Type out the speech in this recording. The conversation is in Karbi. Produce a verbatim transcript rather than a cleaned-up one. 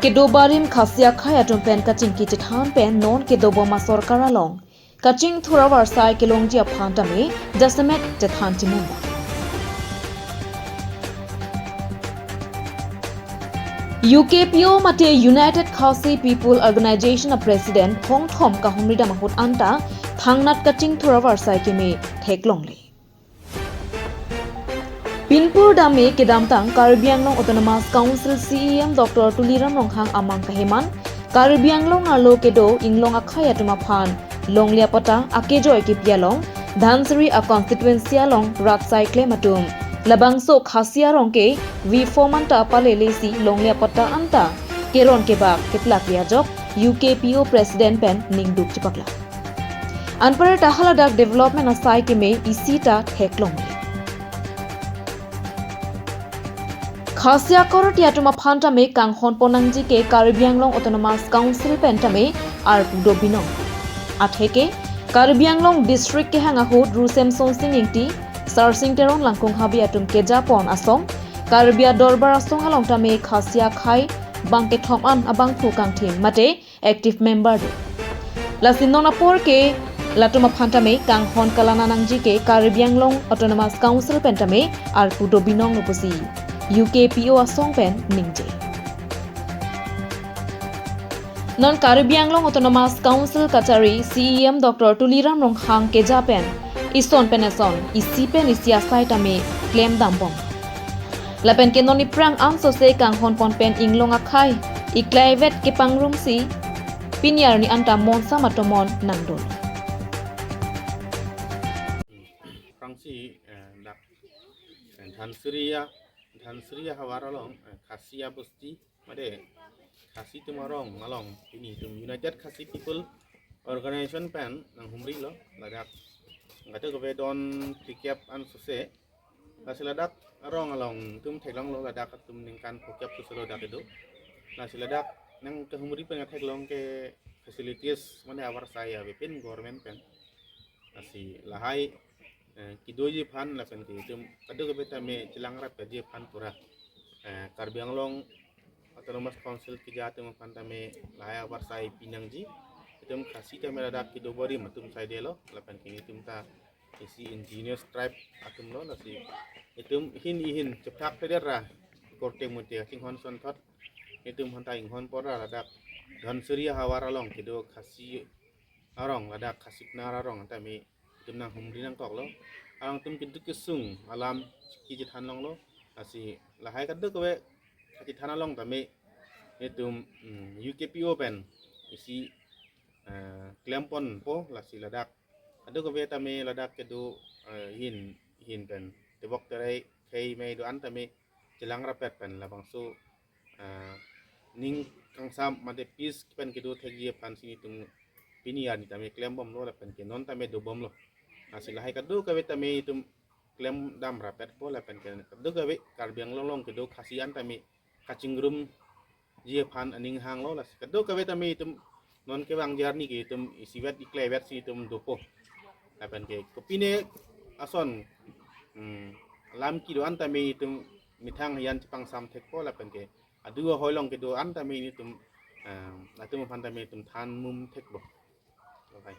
Kedo barim Khasi akhei atum pen kachingki chethan pen non kedobom asorkar along kachingthur avarsai kelongji aphan tame jasemet chethan chimunda. U K P O mate United Khasi People Organization a President phongthom kahumri dam ahut anta thangnat kachingthur avarsai keme theklongle. Pinpur dame kedamtang Karbi Anglong Autonomous Council C E M Doctor Tuliram Ronghang amang kaheman Karbi Anglong arlo kedo inglong akhei atum aphan longle apatta akejoi kipi along Dhansiri a constituency along rat sai klem atum labangso Khasi arong ke V form anta palele si longle apatta anta keron kebak keplakle ajok U K P O President pen ningduk chepaklang. Anparta haladak development asai keme isi ta theklongle. Khasi akorte atum aphan tame kanghon pon nangji ke Karbi Anglong Autonomous Council pen tame arpu do binong. Atheke Karbi Anglong District kehang ahut Ru Semsonsing Ingti, Sarsing Teron Langkung Habe atum keja pon asong Karbi Adorbar asong along tame Khasi akhei bang kethom an abangphu kangthim mate active member do. Lasi non apor ke latum aphan tame kanghon kalana nangji ke Karbi Anglong Autonomous Council pen tame arpu do binonglo pusi U K P O asong pen ningje. Non Karbi Anglong Autonomous Council kachari C E M Doctor Tuliram Ronghang keja pen ison pen eson, isi pen isi asai tame klemdam bom. Lapen ke non iphrang ansose kanghon pon pen inglong akhei iklaivet kepangrumsi pini arni anta monsam atomon nangdun. Aphrangsi, eh, dak, eh, Dhansiri a, Dhansiri ahavar along, eh, Khasi abosti, mate Khasi atum arong along pini itum United Khasi People Organization pen nanghumrilo, ladak kadokave don phlikep ansose. Lasi ladak arong along itum theklonglo, ladak atum ningkan phokep suselo dak kedo. Lasi ladak nangkehumri pen theklong ke facilities mane avarsai avepin government pen. Lasi lahai, eh, kedoji aphan lapen ke itum kadokave tame chelang rapetji aphan pura, eh, Karbi Anglong Autonomous Council keja atum aphan tame lahai avarsai pinangji. Itum Khasi tame ladak kedo barim atum saidelo, lapen ke itum ta isi indigenous tribe atumlo, lasi itum hin ihin chephak peder ra korte mute chinghon sonthot itum aphanta inghon pon ra ladak Dhansiri ahavar along kedo Khasi arong, ladak Khasi Pnar arong tame itum nanghumri nangkoklo. Alangtum keduk kesung alam kechethan longlo. Lasi lahai kadokave kechethan along tame itum, mm, U K P O pen isi, eh, klem ponpo, lasi ladak kadokave tame ladak kedo, eh, hin hin pen tebok terai khei mei do-an tame chelang rapet pen labangso, eh, ning kangsam mate peace pen kedo thekji aphan si itum pini arni tame klembomlo lapen ke non tame dobomlo. Lasi lahai kadokave tame itum klemdam rapetpo lapen ke kadokave Karbi Anglong along kedo Khasi an tame kachingrumji aphan aning hanglo, lasi kadokave tame itum non kevangji arni ke itum isivet iklaivet si itum dopo. Lapen ke kopine ason, hmm, alam kedo-an tame itum methang hiyan chepangsam thekpo lapen ke adu ahoi along kedo-an tame itum, eh, latum aphan tame itum than mum thekpo. Lahai.